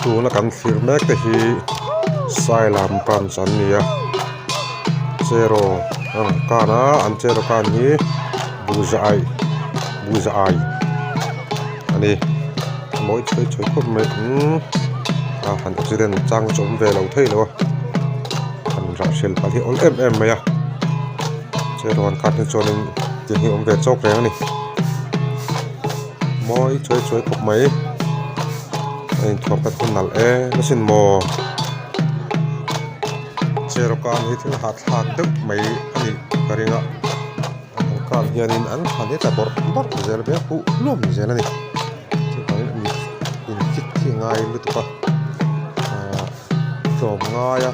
Tuna kan thlir mek te hi Sailam branch an ni a cheraw an kan a an cheraw kan hi buhzai ai buhzai ai a ni a mawi chhuai chhuai khawp mai umm a han accident chang chu awm ve lo thei lo a han rah hrel palh hi a awl em em mai a cheraw an kan hi chuanin thil hi a awm ve chawk reng a ni. Mawi chuai chuai khawp mai a inthuam khat hun nalh em asin maw cheraw hi thil hahthlak deuh mai a nih ka ring a an kan hianin an thlan hi tla bawrh bawrh zel mai a huh hluam zel a ni chuvangin in in fit hi a ngai lutuk a ahh tlawm ngaia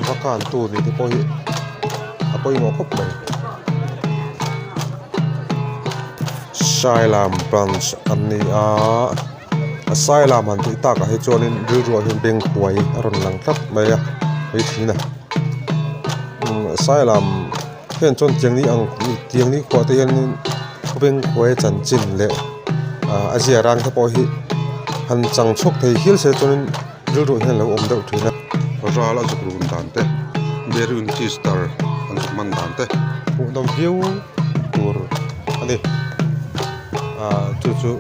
va kantu nih te pawh hi a pawimawh khawp mai. Sailam branch an ni a a Sailam han tih takah hi chuanin rilruah hian beng huai a rawn lang tlat mai a hei thina umm Sailam hian chuan tiang ni ang tiang ni khuah te hianin beng huai chanchin leh ah a zia rang te pawh hi han chang chhuak thei hial se chuanin rilruah hian a lo awm deuh thin a ral a zuk run dan te berry winchester an zuk man dan te hmuhnawm viau tur a ni ah chu chu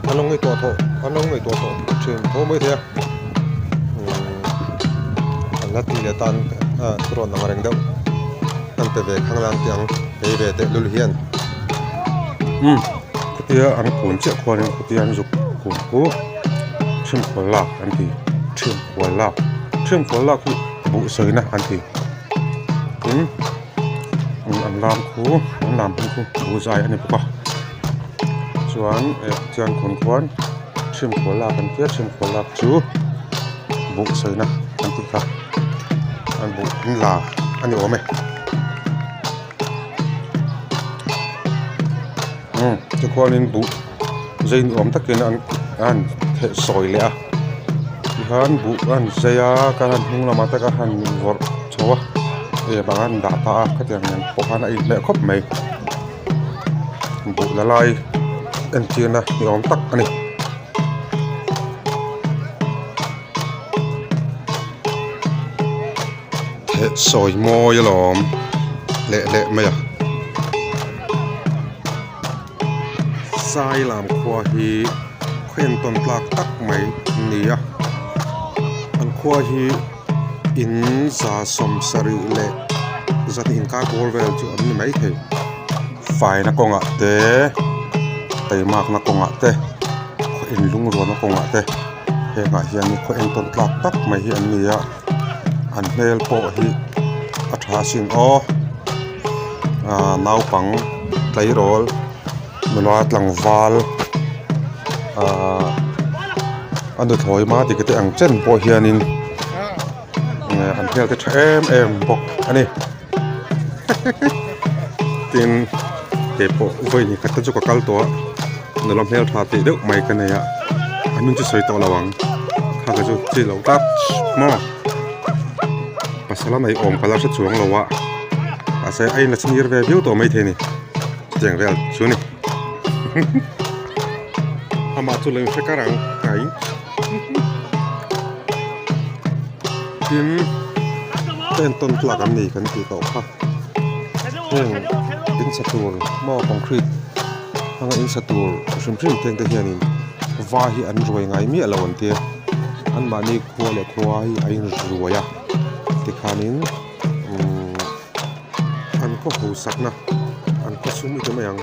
an lo ngaihtuah tawh an lo ngaihtuah tawh thin tho mai thei a umm an la tih leh tan ah thurawn ang reng deuh an pe ve khang lang tih ang kei ve teh lul hian umm khutia an kun chiah khuanin khutia an zuk kun khu Chhimkhual lak an ti chhimkhual lak chhimkhual lak hi buh sawina an ti tin an lam khu an lam hming khu buh zai a ni bawk a chuan eh chuan khawn khuan chhimkhual lak an tia chhimkhual lak chu buh sawina an tih kha an buh an la a ni awm e umm tikhuanin buh. Zai ni awm takin an an theh sawi leh a tihian buh a han zai a ka han hnung lamah te ka han vawrh chho a hei bang an dah ta a khatiang nen pawh khan a inhmeh khawp mai buh la lai entirna ni awm tak a ni. Theh sawi mawi alawm leh leh mai a. Sailam khua hi khaw entawn tlak tak mai an ni a an khua hi in za sawm sarih leh zahnih inkar bawr vel chu an ni maithei faina kawngah te teimakna kawngah te khaw inlungrualna kawngah te hengah hian khaw entawn tlak tak mai hi an ni a an hmel pawh hi a tha asin aw. Ahh naupang tleirawl nula tlangval ahh a nuthlawi hma dik te ang chen pawh hianin an hmel te tha em em bawk a ni tin keipawh vawi hnih khat te chu ka kal tawh a nula hmeltha tih deuh mai ka nei a a hming chu sawi tawh lo ang kha ka chu chi loh tlat maw. Pasal a nei awm ka la hre chuang lo a mahse a in la chhir ve viau tawh maithei a ni chutiang vel chu a ni amah chu lo inhre kar ang ngai tin ka entawn tlak an ni kan tih tawh kha heng in sa tur maw concrete hmanga in sa tur hrim hrim teng te hianin vai hi an ruai ngai miah lo an tia anmahni. Khua leh khua hi a inruai a tikhanin umm an khaw hausakna an khaw sum i ti mai ang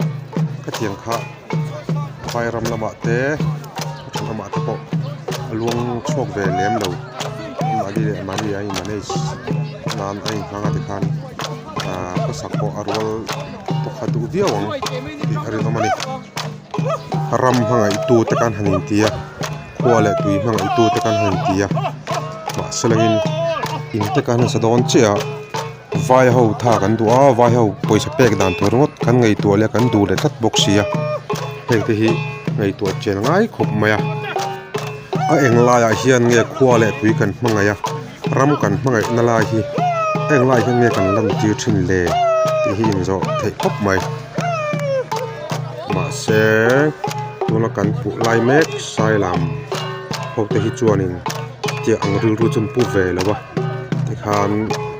khatiang kha vai ram lamah te a lamah te pawh a luang chhuak ve lem lo mahni leh mahni a in manage nan a inhmang a tikhan ahh khawsak pawh a rual tawkhat duh viau ang tih a rinawm a ni ram hmangaihtu te khan han inti a. Khua leh tui hmangaihtu te kan han ti a mahse langin in te kan han sa dawn chiah a vai ho tha kan duh a vai ho pawisa pek dan tur ringawt kan ngaihtuah leh kan duh leh tlat bawk si a heng te hi ngaihtuah chian ngai khawp mai a a eng laiah hian nge khua leh tui kan hmangaih a ram kan hmangaih na lai hi a eng lai hian nge kan lan tir thin le tih hi inzawh theih khawp mai mahse tuna kan hmuh lai mek Sailam. ho te hi chuanin tiang ang rilru chu an pu ve lo a tikhan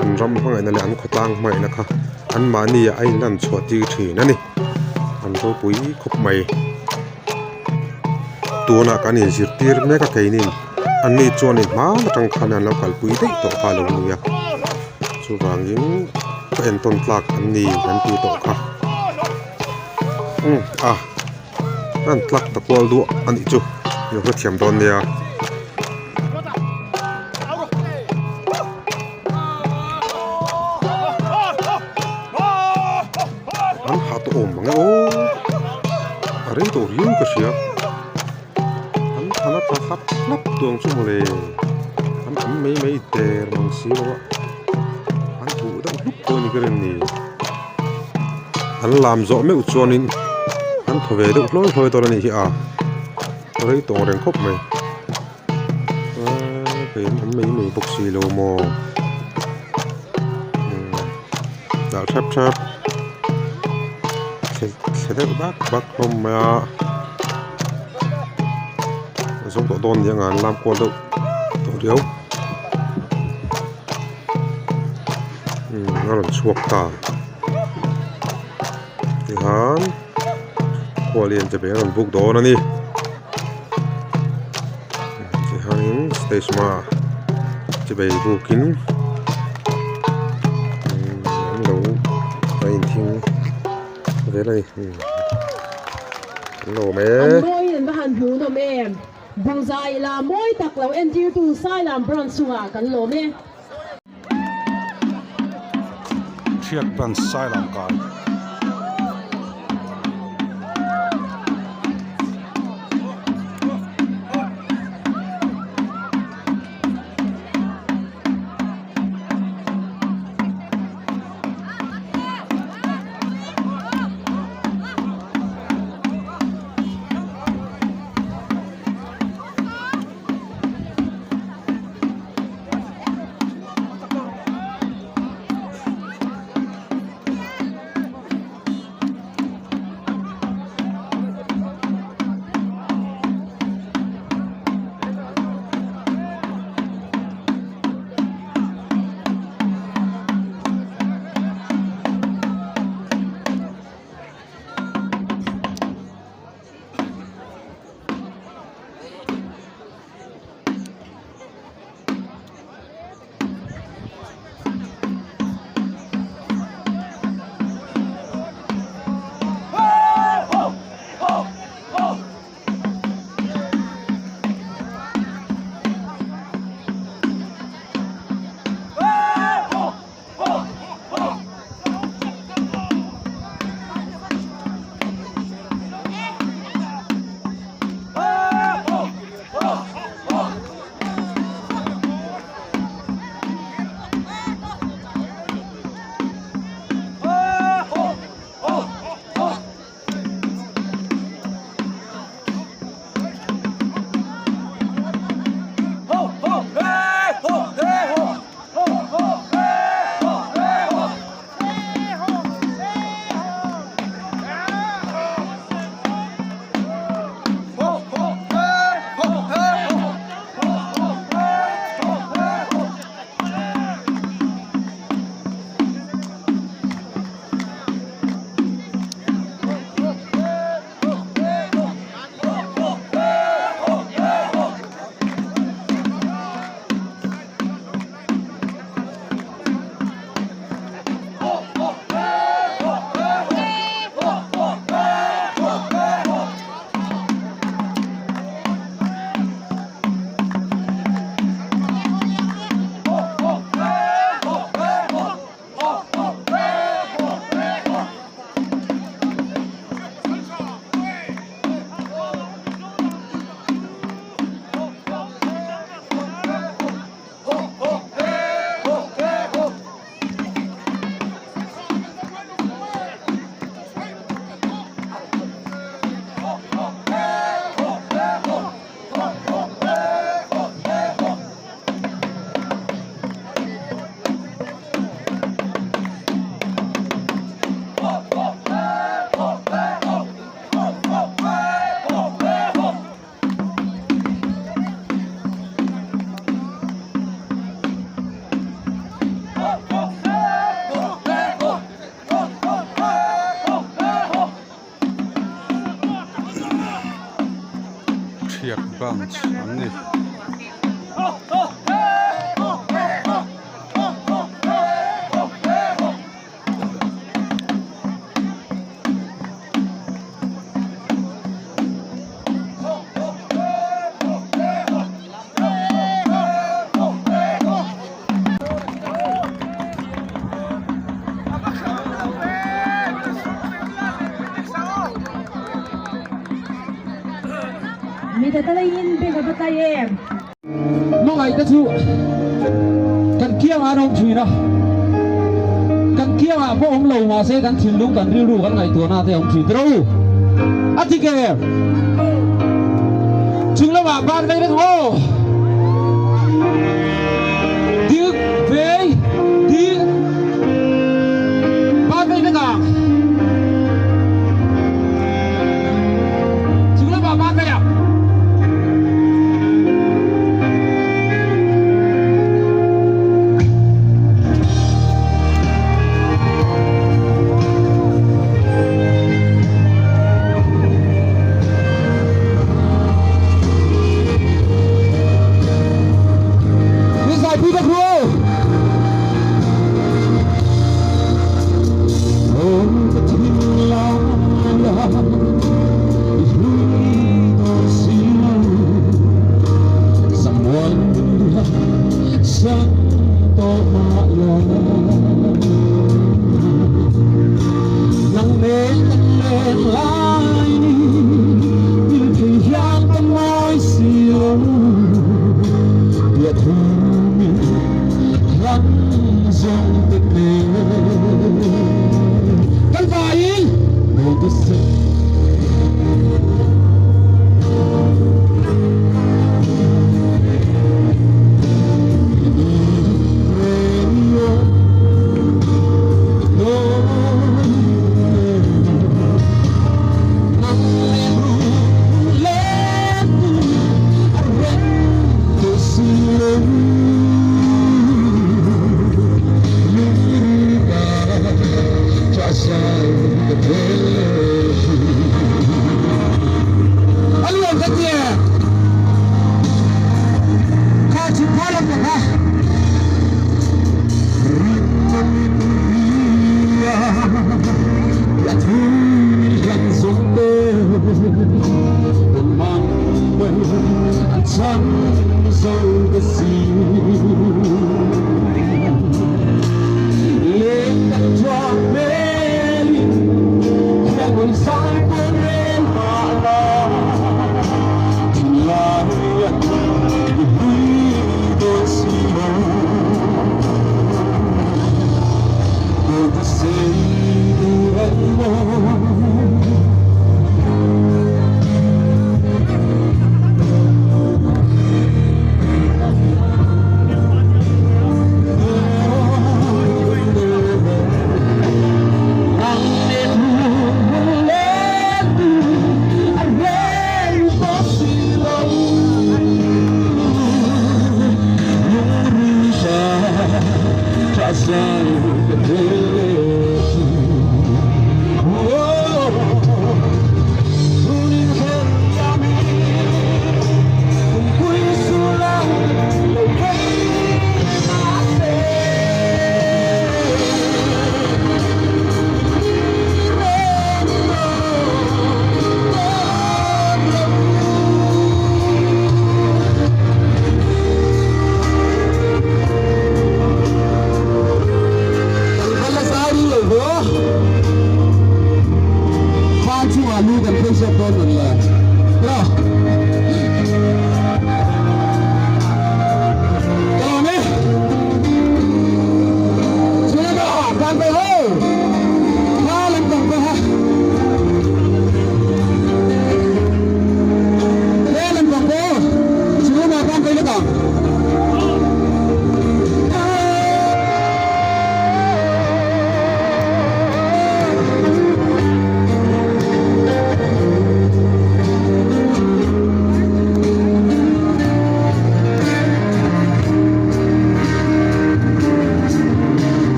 an ram hmangaihna leh an khawtlang hmangaihna kha anmahni ah a inlan chhuah tir thin a ni an ropui khawp mai tunah kan inzirtir mek a keinin anni chuanin hma atang khan an lo kalpui daih tawh kha a lo ni a chuvangin ka entawn tlak an ni kan tih tawh kha umm a an tlak ta kual duah a nih chu lo hrethiam dawn nia. An hah tawh awm ang e aw a rei tawh riau ka hria an thlan a tla hlap hlap tawh ang chu mawle an awm mai mai der mang si lo a an huh deuh hlup pawh a ni ka rin ni an lam zawh meuh chuanin an thaw ve deuh hlawi hlawi dawn a nih hi a rei tawh ang reng khawp mai. Aaa kei an awm mai mai bawk si lo maw umm dah thlap thlap thle thle deuh bak bak hlawm mai a a zo tawh dawn nia an lam kual deuh tawh riau umm a rawn chhuak ta tihian khualian che ber a rawn buk dawn a ni. Tihianin stage hmaah chibei bukin an lo a inthing vel a ni an lawm e. An mawiin an va han hmuhnawm em? Buhzai la mawi tak lo entirtu Sailam branch chungah kan lawm e. Thiat branch Sailam kai. Ṭhiak branch an ni. Hmangaihte chu kan kiangah an awm thin a, kan kiangah pawh awm lo mahse kan thinlung kan rilru kan ngaihtuahna te a awm thin tiraw u? A ti ke? Chung lamah ban vei vek maw? Ding vei ding ban vei vek ang. Chung lamah ban vei ang.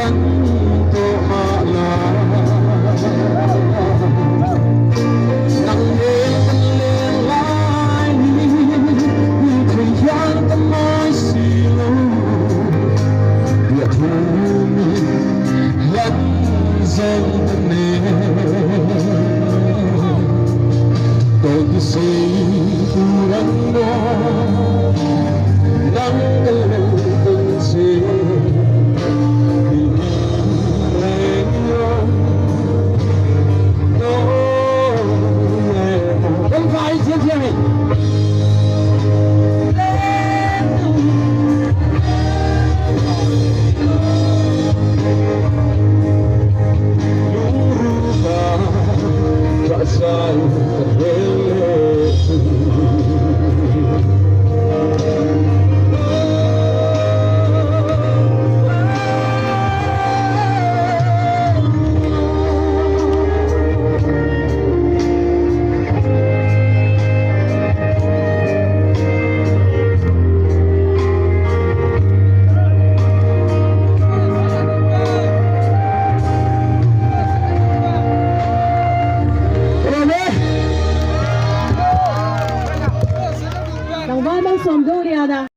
san tawh mah la Nang nen kan leng lai hi Hmu thei hian ka mawi si lo Biak thu mi hlan zawng ta nen Tawn ti sei tur an maw Nang ka lo tawn che Mi hlim reng rawh Tlangval Malsawm Doliana.